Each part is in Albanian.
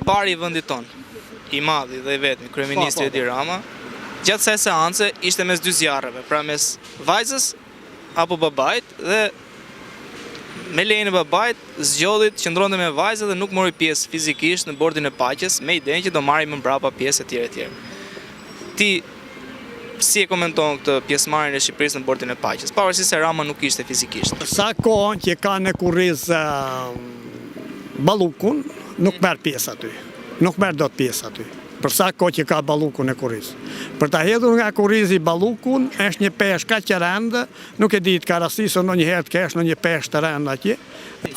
pari i vendit tonë, i madhi dhe i vetmi, kryeministri Edi Rama, gjatë kësaj seance ishte mes dy zjarreve, pra mes vajzës apo babait dhe me lejen e babait zgjodhi të qëndronte me vajzën dhe nuk mori pjesë fizikisht në bordin e paqes me idenë që do marri më mbrapa pjesë etj etj. Ti si e komenton këtë pjesëmarrjen e Shqipërisë në bordin e paqes, pavarësisht se Rama nuk ishte fizikisht? Sa kohën që ka në kurriz Ballukun, nuk merr pjesë aty. Nuk merr dot pjesë aty. Për sa kohë që ka Ballukun në kurriz. Për ta hedhur nga kurrizi Ballukun, është një peshë kaq e rëndë, nuk e di, të ka rastisur ndonjëherë të kesh ndonjë peshë të rëndë atje.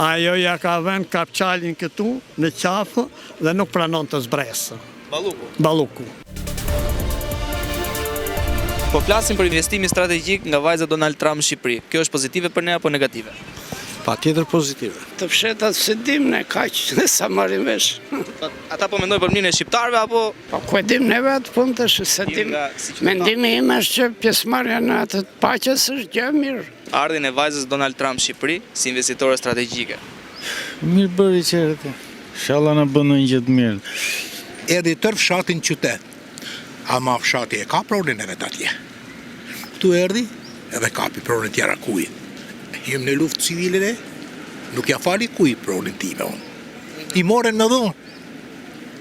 Ajo ia ka vënë kapçalin këtu, në qafë dhe nuk pranon të zbresë. Balluku. Balluku. Po flasim për investimin strategjik nga vajza e Donald Trump në Shqipëri. Kjo është pozitive për ne apo negative? Patjetër pozitive. Të fshehtat s'i dim ne kaq sa marrim vesh. Po, ata po mendojnë për mirën e shqiptarëve apo Po ku e dim ne vetë punë tash s'e dim. Mendimi im është që pjesëmarrja në atë të paqes është gjë e mirë. Ardhjen e vajzës Donald Trump në Shqipëri si investitore strategjike. Mirë bëri që erdhi. Ishalla na bën ndonjë gjë të mirë. Erdhi tërë fshati në qytet. Ama fshati e ka pronën e vet atje. Këtu erdhi edhe kapi pronën tjera kuj. Jem në luftë civile ne, nuk ja fali kuj pronën time unë. I morën me dhunë.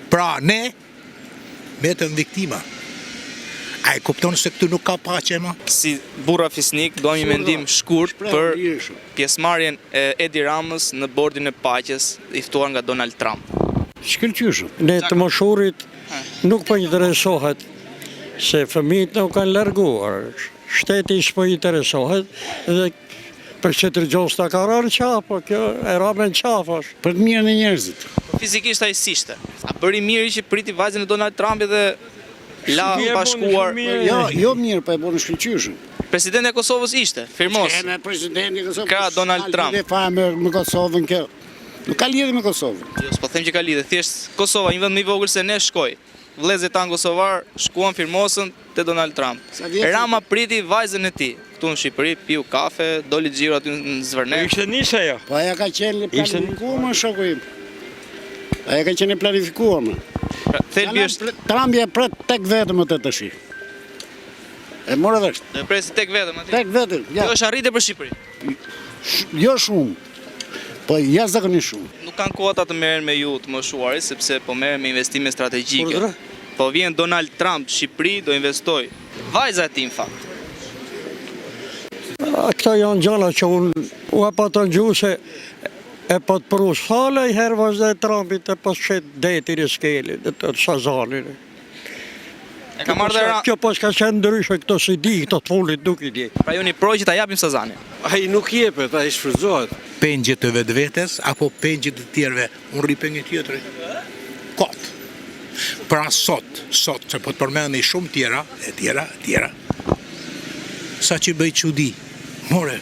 Pra ne Mbetëm viktima. A e kupton se këtu nuk ka paqe më? Si burra fisnik, duam një mendim shkurt për pjesëmarrjen e Edi Ramës në bordin e paqes i ftuar nga Donald Trump. Shkëlqyeshëm. Ne të moshurit nuk po interesohet se fëmijët na u kanë larguar. Shteti s'po interesohet dhe për tjetër gjo s'ta ka rënë në qafë, po kjo e rame në qafë është. Për të mirën e njerëzit. Po fizikisht ai s'ishte. A bëri mirë që priti vajzën e Donald Trumpit dhe la pa shkuar. Jo, jo mirë, po e bënë shkëlqyeshëm. Presidenti e Kosovës ishte, firmos. Ç'e presidenti i Kosovës. Krah Donald Trump. Ka lidhje fare me, me Kosovën kjo. Nuk ka lidhje me Kosovën. Jo, s'po them që ka lidhje, thjesht Kosova, një vend më i vogël se ne shkoi. Vëllezërit tanë kosovarë shkuan firmosën te Donald Trump. Rama priti vajzën e tij këtu në Shqipëri, piu kafe, doli xhiro aty në Zvërnec. Po ishte nisë ajo. Po ajo ka qenë e planifikuar më shoku im. Ajo ka qenë e planifikuar më. Pra, thelbi është Trumpi e pret tek vetëm atë tash. E more vesh. Do e presi tek vetëm aty. Tek vetëm. Ja. Kjo është arritje për Shqipërinë. Jo shumë, po jashtëzakonisht shumë. Nuk kanë kohë ata të merren me ju të moshuarit, sepse po merren me investime strategjike. Po vjen Donald Trump në Shqipëri, do investojë. Vajza e tij në fakt. Këto janë gjëra që unë ua pata ngju se e pat pru Sala i herë vajza e Trumpit e pas shet detin e skelin, të Sazanin. E ka marrë dhe ra... Kjo pas ka qenë ndryshe, këto s'i di, këto të fundit nuk i di. Pra ju jeni pro që ta japim Sazanin? Ai nuk jepet, ai shfrytëzohet. Pengje të vetvetes apo pengje të tjerëve, unë rri peng i tjetrit. Kot. Pra sot, sot, se po të përmendi shumë tjera, e tjera, e tjera. Sa që bëj çudi, more,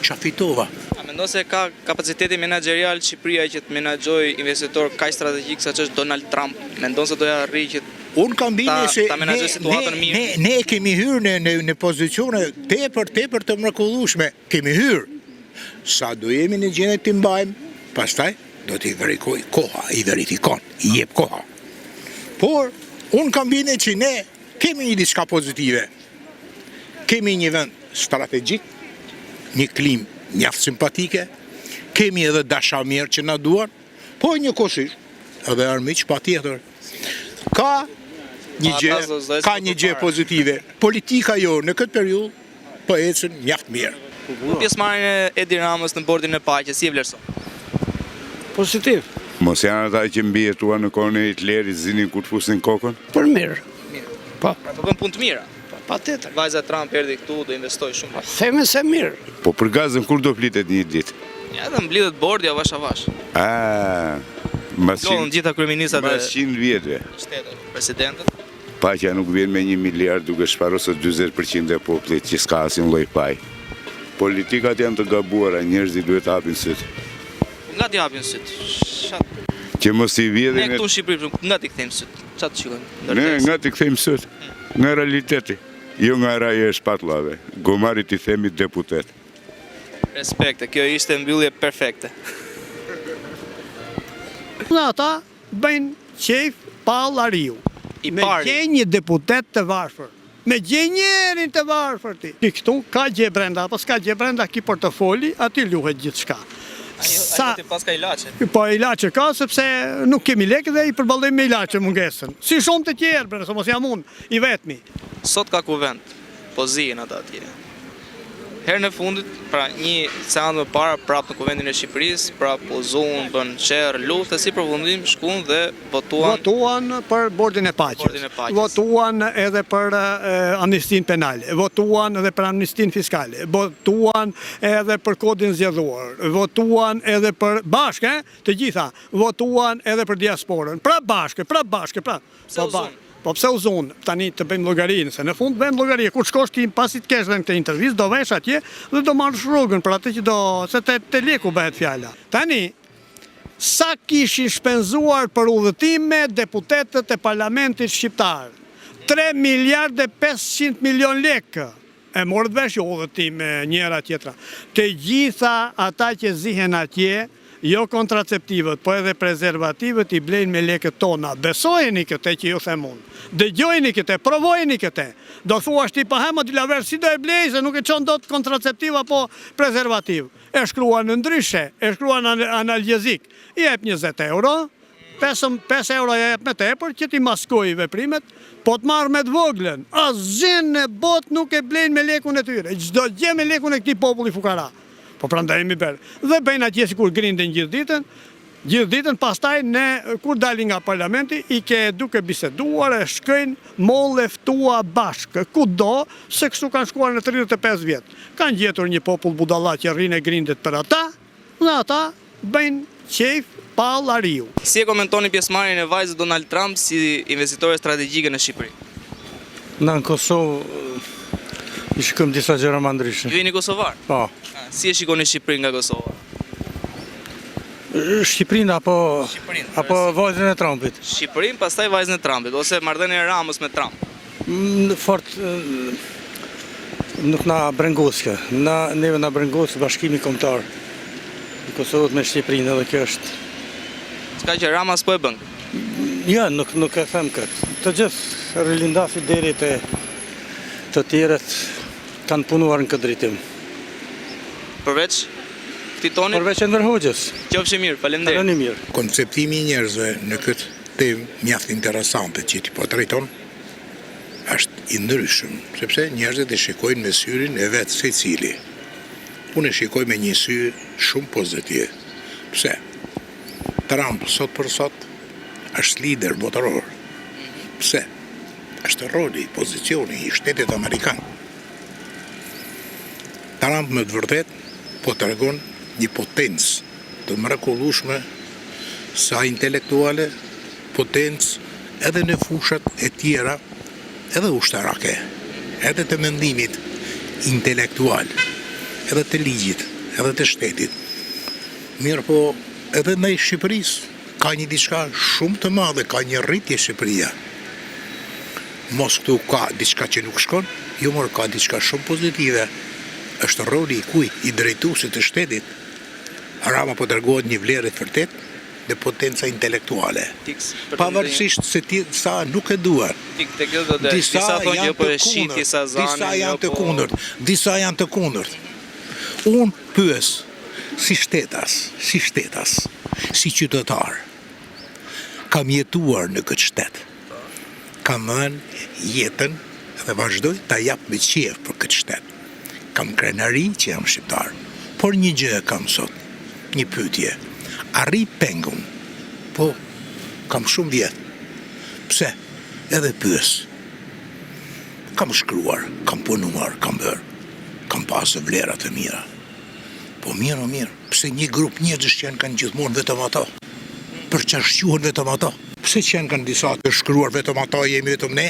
ça fitova? A mendon se ka kapacitetin menaxherial Shqipëria që të menaxhojë investitor kaq strategjik sa ç'është Donald Trump? Mendon se do ja arrijë që Unë kam bindje se ta menaxhojë situatën ne, mirë? ne, ne kemi hyrë në, në, në pozicione tepër, tepër të mrekullueshme. Kemi hyrë. Sa do jemi në gjendje t'i mbajmë, pastaj do t'i verifikojë koha, i verifikon, i jep koha. Por, unë kam bindje që ne kemi një diçka pozitive. Kemi një vend strategjik, një klimë mjaft simpatike, kemi edhe dashamirë që na duan, po njëkohësisht edhe armiq patjetër. Ka një gjë, ka një gjë pozitive. Politika jonë në këtë periudhë po ecën mjaft mirë. Po pjesëmarrjen e Edi Ramës në bordin e paqes, si e vlerëson? Pozitiv. Mos janë ata që mbijetuan në kohën e Hitlerit, s'dinin ku të fusnin kokën? Për mirë. Mirë. Po. Pra po bën punë të mira. Po, patjetër. Vajza e Trump erdhi këtu, do investojë shumë. Po, themi se mirë. Po për Gazën kur do flitet një ditë? Ja dhe mblidhet bordi avash avash. Ah, mas Mblodhen gjitha kryeministrat e mas 100 vjetëve. Shteteve, presidentët. Paqja nuk vjen me një miliard duke shfarosur 40% e popullit që s'ka asnjë lloj faj. Politikat janë të gabuara, njerëzit duhet të hapin sytë. Po nga t'i hapin sytë? Ça Që mos i vjedhin Ne këtu në Shqipëri, nga t'i kthejmë sytë? Ça të shikojmë? Ne nga t'i kthejmë sytë? Nga realiteti, jo nga rrahja e shpatullave. Gomarit i themi deputet. Respekte, kjo ishte mbyllje perfekte. Dhe ata bëjnë. qejf pall ariu. I Me pari. gjej një deputet të varfër. Me gjej njërin të varfër ti. Ti këtu ka gjë brenda apo s'ka gjë brenda ki portofoli, aty luhet gjithçka. Sa... Ai paska ilaçe. Po ilaçe ka sepse nuk kemi lekë dhe i përballojmë me ilaçe mungesën. Si shumë të tjerë, bre, se mos jam unë i vetmi. Sot ka kuvend, po zihen ata atje. Herën e fundit, pra një seancë më para, prapë në kuvendin e Shqipërisë, prapë u zunë, bënë sherr, luftë, e si përfundim shkuan dhe votuan Votuan për bordin e paqes. Bordin e paqes. Votuan edhe për amnistinë penale, votuan edhe për amnistinë fiskale, votuan edhe për kodin zgjedhor, votuan edhe për bashkë, e, të gjitha, votuan edhe për diasporën. Pra bashkë, pra bashkë, pra. Pse u zunë? Po pse u zunë? Tani të bëjmë llogarinë, se në fund bëjmë llogari. Kur shkosh ti pasi të kesh dhënë këtë intervistë, do vesh atje dhe do marrësh rrogën për atë që do, se te, te leku bëhet fjala. Tani, sa kishin shpenzuar për udhëtime deputetët e parlamentit shqiptar? 3 miliard e 500 milion lekë. E morët vesh jo udhëtime njëra tjetra. Të gjitha ata që zihen atje, jo kontraceptivët, po edhe prezervativët i blejnë me lekët tona. Besojeni këtë që ju them unë. Dëgjojeni këtë, provojeni këtë. Do thuash ti pa hemo Dilaver si do e blej se nuk e çon dot kontraceptiv apo prezervativ. E shkruan ndryshe, e shkruan analgjezik. I jep 20 euro, 5, 5 euro ja jep me tepër që t'i maskoj veprimet, po të marrë me të voglën. Asgjë në botë nuk e blejnë me lekun e tyre. Çdo gjë me lekun e këtij populli fukara. Po prandaj jemi bërë. Dhe bëjnë atje sikur grinden gjithë ditën, gjithë ditën, pastaj ne kur dalin nga parlamenti i ke duke biseduar e shkojnë mollë e ftua bashkë, kudo, se kështu kanë shkuar në 35 vjet. Kanë gjetur një popull budalla që rrinë e grindet për ata, dhe ata bëjnë qejf pall ariu. Si e komentoni pjesëmarrjen e vajzës Donald Trump si investitore strategjike në Shqipëri? Na në Kosovë i shikojmë disa gjëra më ndryshe. Ju jeni kosovar? Po. Si e shikoni Shqipërinë nga Kosova? Shqipërinë apo Shqipërinë, apo vajzën e Trumpit? Shqipërinë, pastaj vajzën e Trumpit ose marrëdhënien e Ramës me Trump. Në fort nuk na brengos kjo. Na neve na brengos bashkimi kombëtar i Kosovës me Shqipërinë edhe kjo është S'ka që Rama s'po e bën. Jo, nuk nuk e them këtë. Të gjithë rilindasit deri te të tjerët kanë punuar në këtë drejtim. Përveç këtij toni? Përveç Enver Hoxhës. Qofshi mirë, faleminderit. Kaloni mirë. Konceptimi i njerëzve në këtë temë mjaft interesante që ti po trajton është i ndryshëm, sepse njerëzit e shikojnë me syrin e vet secili. Unë e shikoj me një sy shumë pozitiv. Pse? Trump sot për sot është lider botëror. Pse? Është roli, pozicioni i shtetit amerikan. Trump me të vërtet po tregon një potencë të mrekullueshme sa intelektuale, potencë edhe në fushat e tjera, edhe ushtarake, edhe të mendimit intelektual, edhe të ligjit, edhe të shtetit. Mirë po, edhe ndaj Shqipërisë ka një diçka shumë të madhe, ka një rritje Shqipëria. Mos këtu ka diçka që nuk shkon, jo mor ka diçka shumë pozitive. Është roli i kujt, i drejtuesit të shtetit. Rama po tregohet një vlerë e vërtet dhe potenca intelektuale. Pavarësisht se ti sa nuk e duan. Disa thonë që po e shiti Sazanin, disa jo janë të po- kundërt, disa janë të kundërt. Unë pyes si shtetas, si shtetas, si qytetar, kam jetuar në këtë shtet. Kam dhënë jetën dhe vazhdoj ta jap me qejf për këtë shtet. Kam krenari që jam shqiptar. Por një gjë e kam sot, një pyetje. A rri peng unë? Po, kam shumë vjet. Pse? Edhe pyes. Kam shkruar, kam punuar, kam bërë. Kam pasë vlera të mira. Po mirë, o mirë, pse një grup njerëzish që janë kanë gjithmonë vetëm ato? Për çfarë shquhen vetëm ato? Pse që janë kanë disa të shkruar vetëm ato, jemi vetëm ne?